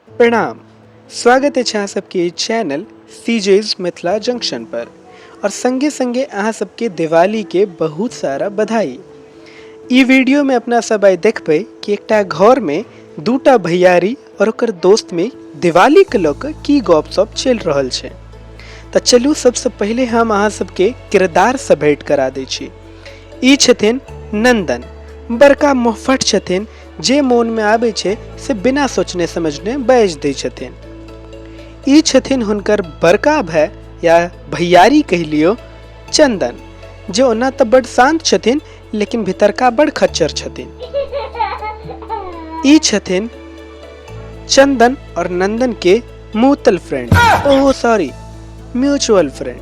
प्रणाम, स्वागत अछि अहाँ सबके चैनल सीजेज मिथिला जंक्शन पर और संगे संगे अहाँ सबके दिवाली के बहुत सारा बधाई। ई वीडियो में अपना सब आइ देखबै कि एकटा घर में दूटा भैयारी और ओकर दोस्त में दिवाली के लऽ कऽ की गप सप चलि रहल छै। तऽ चलू सबसँ पहिले हम अहाँ सबके किरदार से भेंट करा दै छी। ई छथिन नंदन, बड़का मुँहफट छथिन, जे मोन में आबै छै से बिना सोचने समझने बाजि दै छथिन। ई छथिन हुनकर बड़का भाय या भैयारी कहि लियौ चंदन, जे ओना तऽ बड़ शांत छथिन लेकिन भितरका बड़ खच्चर छथिन। ई छथिन चंदन और नंदन के मूतल फ्रेंड, ओहो सॉरी म्यूचुअल फ्रेंड।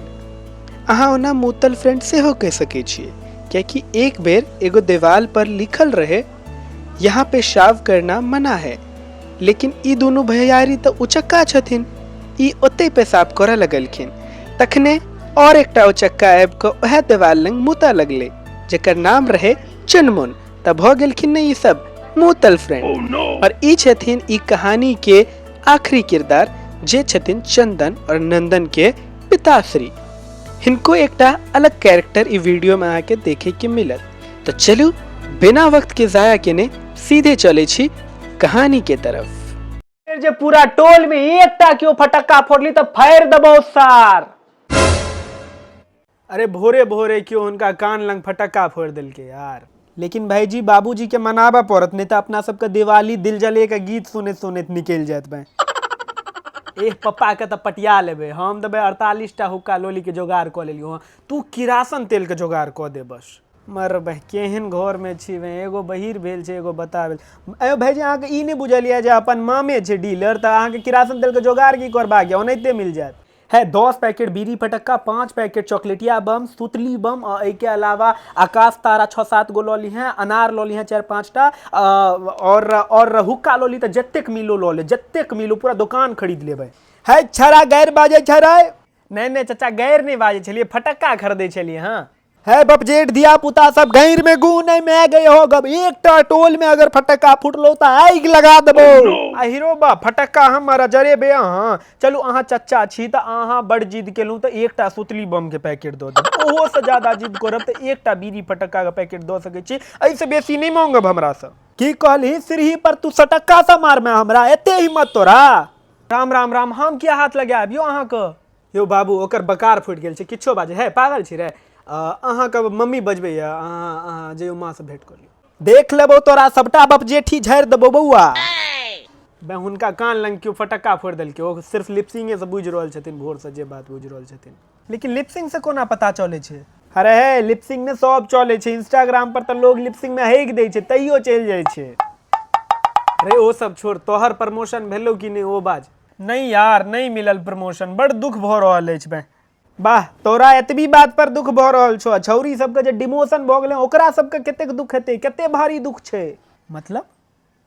अहाँ ओना मूतल फ्रेंड सेहो कहि सकै छियै, कियाकि एक बेर एगो देवाल पर लिखल रहे यहाँ पेशाब करना मना है, लेकिन ई दुनू भैयारी तऽ उचक्का छथिन, ई ओतै पेशाब करऽ लगलखिन। तखने और एकटा उचक्का आबि कऽ ओएह देवाल लग मूतऽ लगलै, जेकर नाम रहे चुनमुन। तऽ भऽ गेलखिन ने ई सब मूतल फ्रेंड। Oh, no. और ई छथिन ई कहानी के आखिरी किरदार, जे छथिन चंदन और नंदन के पिताश्री। हिनको एकटा अलग कैरेक्टर ई वीडियो में अहाँके देखे के मिलत। तो चलू बिना वक्त के जाया केने सीधे चले छी कहानी के तरफ। जे पूरा टोल में एकटा केओ फटक्का फोड़ली तऽ फाड़ि देबौ सार। अरे भोरे भोरे केओ हुनका कान लंग फटक्का फोड़ देलकै यार। लेकिन भाईजी बाबूजी के मनाबऽ पड़त, नहीं तऽ अपना सबके दिवाली दिल जले के गीत सुनैत सुनैत निकलि जायत भाई। एह पप्पा के तऽ पटिया लेबै हम, देबै 48 टा हुक्का लोली के जोगाड़ कऽ लेलियौ हँ, तू किरासन तेल के जोगाड़ कऽ दे बस। मर भाई केहन घर में छी भाई, एगो बहिर भेल छै एगो बता भेल। अयो भाईजी अहाँके ई नहि बुझल यऽ जे अपन मामे छै डीलर, तऽ अहाँके किरासन तेल के जोगाड़ की करबाक यऽ, ओनाहिते मिल जायत। है 10 पैकेट बीड़ी फटक्का, 5 पैकेट चॉकलेटिया बम, सुतली बम, आ एहिके अलावा आकाश तारा 6-7 गो लऽ लीहें, अनार लऽ लीहें 4-5 टा, और हुक्का लऽ ली, तऽ जतेक मिलो लऽ ले, जतेक मिलो पूरा दोकान खरीद लेबै। है छड़ा गैर बाजै छड़ा। नहि नहि चाचा गैर नहि बाजै छलियै, फटक्का खरीदै छलियै। हँ है बपजेठ धिया पुता सब गैर में गू नहीं मैं गए हो गब, एकटा टोल में अगर फटक्का फुटलो त आगि लगा देबो। आ हीरो बा फटक्का हमर जरेबे अहाँ। चलू अहाँ चच्चा छी त अहाँ बड़ जिद केलहुँ त एकटा सुतली बम के पैकेट दऽ देब, ओहो से ज्यादा जिद करब त एकटा बीड़ी फटक्का के पैकेट दऽ सकै छी, एहिसँ बेसी नहि मांगब हमरासँ। की कहलही सिरही पर तू सटक्का सँ मारमे हमरा, एते हिम्मत तोरा? राम राम राम, हम किया हाथ लगायब यौ अहाँके? यौ बाबू ओकर बकार फूटि गेल छै, किछो बाजै है, पागल छी रे। अहाँके मम्मी बजबैया, अहाँ जइयौ माँसँ भेंट कऽ लियौ। देख लेबौ तोरा सबटा बपजेठी झाड़ि देबौ बौआ। बे हुनका कान लग केओ फटक्का फोड़ि देलकै, ओ सिर्फ लिपसिंगे से बुझि रहल छथिन, भोरसँ जे बात बुझि रहल छथिन। लेकिन लिपसिंग से कोना पता चलै छै? अरे हे लिपसिंग में सब चलै छै, इंस्टाग्राम पर तऽ लोग लिपसिंग में हेक दै छै तैयो चलि जाइ छै। अरे ओ सब छोड़, तोहर प्रमोशन भेलौ कि नहि ओ बाज। नहीं यार नहीं मिलल प्रमोशन, बड़ दुख भऽ रहल अछि बे। वाह तोरा एतबी बात पर दुख भऽ रहल छौ, आ छौरी सबके जे डिमोशन भऽ गेलै ओकरा सबके कतेक दुख हेतै, कते भारी दुख छै। मतलब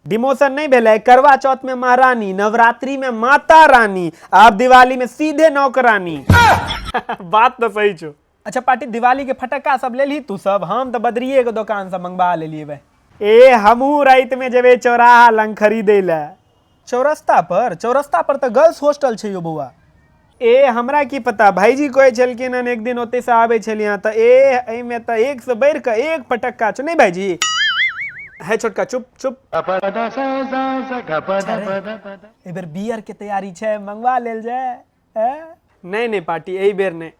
डिमोशन नहीं भेलै, करवा चौथ में महारानी, नवरात्रि में माता रानी, आब दिवाली में सीधे नौकरानी। बात तऽ सही छौ। अच्छा पार्टी दिवाली के फटक्का सब लेलही तू सब? हम तऽ बदरिए के दोकान से मंगवा लेलियै बे। ए हमहूँ राति में जेबै चौराहा लंग खरीदै लए। चौरस्ता पर? चौरस्ता पर तऽ गर्ल्स हॉस्टल छै यौ बौआ। ए हमरा की पता, भाईजी कहै छलखिन हन एक दिन ओतै से आबै छलियै हँ तऽ ए एहिमे तऽ एक से बढ़ि कऽ एक फटक्का छौ। नहि भाईजी? है छोटका चुप चुप। एहि बेर बियर के तैयारी छै, मंगवा लेल जाय? नहि नहि पार्टी एहि बेर नहि।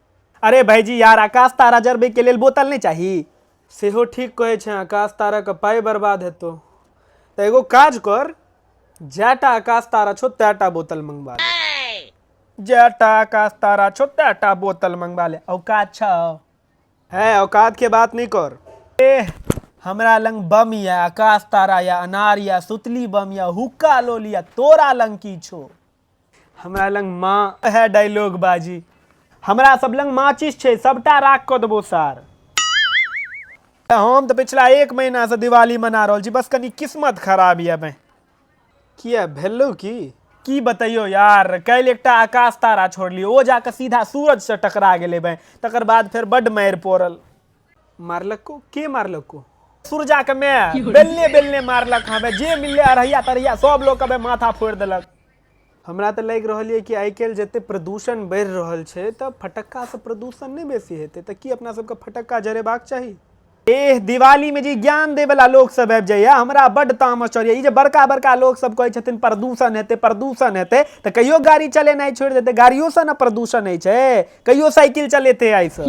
अरे भाईजी यार आकाश तारा जरबै के लेल बोतल नहि चाही? सेहो ठीक कहै छै, आकाश तारा के पाइ बर्बाद हेतौ। तऽ एगो काज कर, जैटा आकाश तारा छौ तैटा बोतल मंगवा ले। जैटा आकाश तारा छौ तैटा बोतल मंगवा ले। औकात छौ? है औकात के बात नहीं कर। ए हमरा लंग बम या आकाश तारा या अनार या सुतली बम या हुक्का लोली या, तोरा लंग की छौ? हमरा लंग माँ है डायलॉग बाजी। हमरा सब लंग माचिस छै, सबटा राख कऽ देबो सार। हम तऽ पिछला एक महीना से दिवाली मना रहल छी, बस कनी किस्मत खराब यऽ बे। किया भेलौ की? की बतैयौ यार, काल्हि एकटा आकाश तारा छोड़लियै, ओ जाकऽ सीधा सूरज से टकरा गेलै बे, तकर बाद फेर बड्ड मारि पड़ल। मारलको? के मारलको? सूरजा के माय बेलने बेलने मारलक हँ बे, जे मिलले अरहिया तरहिया सब लोग के बे माथा फोड़ि देलक। हमरा तऽ लागि रहल यऽ कि आइ काल्हि जते प्रदूषण बढ़ि रहल छै, तऽ फटक्कासँ प्रदूषण नहि बेसी हेतै? तऽ की अपना सबके फटक्का जरेबाक चाही? एह, दिवाली में जे ज्ञान दै वाला लोक सब आबि जाइया, हमरा बड्ड तामस चढ़ैया। ई जे बड़का बड़का लोक सब कहै छथिन प्रदूषण हेतै, प्रदूषण हेतै, तऽ कहियो गाड़ी चलेनाइ छोड़ि देतै। गाड़ियोसँ ने प्रदूषण होइ छै, कहियो साइकिल चलेतै आइसँ।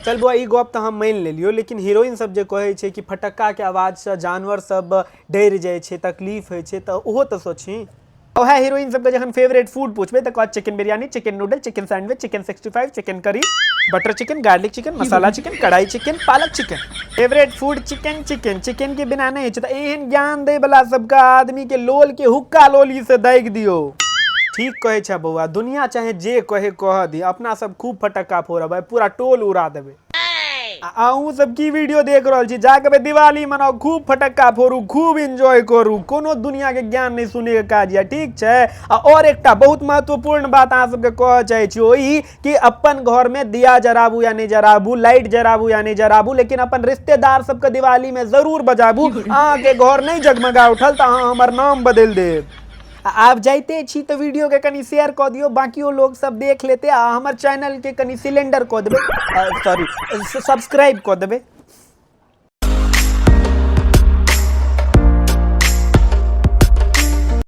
चल बौआ, ई गप तऽ हम मानि लेलियौ, लेकिन हीरोइन सब जे कहै छै कि फटक्काके आवाजसँ जानवर सब डरि जाइ छै, तकलीफ होइ छै, तऽ ओहो तऽ सोचही। वएह हीरोइन सबके जखन फेवरेट फूड पूछबै तऽ कहत chicken biryani, chicken noodle, chicken sandwich, chicken 65, chicken curry, butter chicken, garlic chicken, masala chicken, kadai chicken, palak chicken. Favourite food chicken, chicken, chicken के बिना नहि होइ छै। तऽ एहन ज्ञान दै वाला सबके आदमी के लोल के हुक्का लोली से दागि दियौ। ठीक कहै छै बौआ, दुनिया चाहे जे कहे कह दी, अपना सब खूब फटक्का फोड़बै, पूरा टोल उड़ा देबै। आ अहूँ सब की वीडियो देख रहल छी? जाके भाई दिवाली मनाउ, खूब फटक्का फोड़ू, खूब एंजॉय करू। कोनो दुनिया के ज्ञान नहीं सुने के काज या, ठीक छै? आ और एकटा बहुत महत्वपूर्ण बात अहाँ सबके कहऽ चाहै छी, ओ ई कि अपन घर में दिया जराबू या नहीं जराबू, लाइट जराबू या नहीं जराबू, लेकिन अपन रिश्तेदार सबके दिवाली में जरूर बजाबू। अहाँके घर नहीं जगमगा उठल तऽ अहाँ हमर नाम बदलि देब। आ आब जाइते छी तऽ वीडियोके कनि शेयर कऽ दियौ, बाकियो लोग सब देख लेते। आ हमर चैनलके कनि सिलेंडर कऽ देबै, सॉरी, सब्सक्राइब कऽ देबै।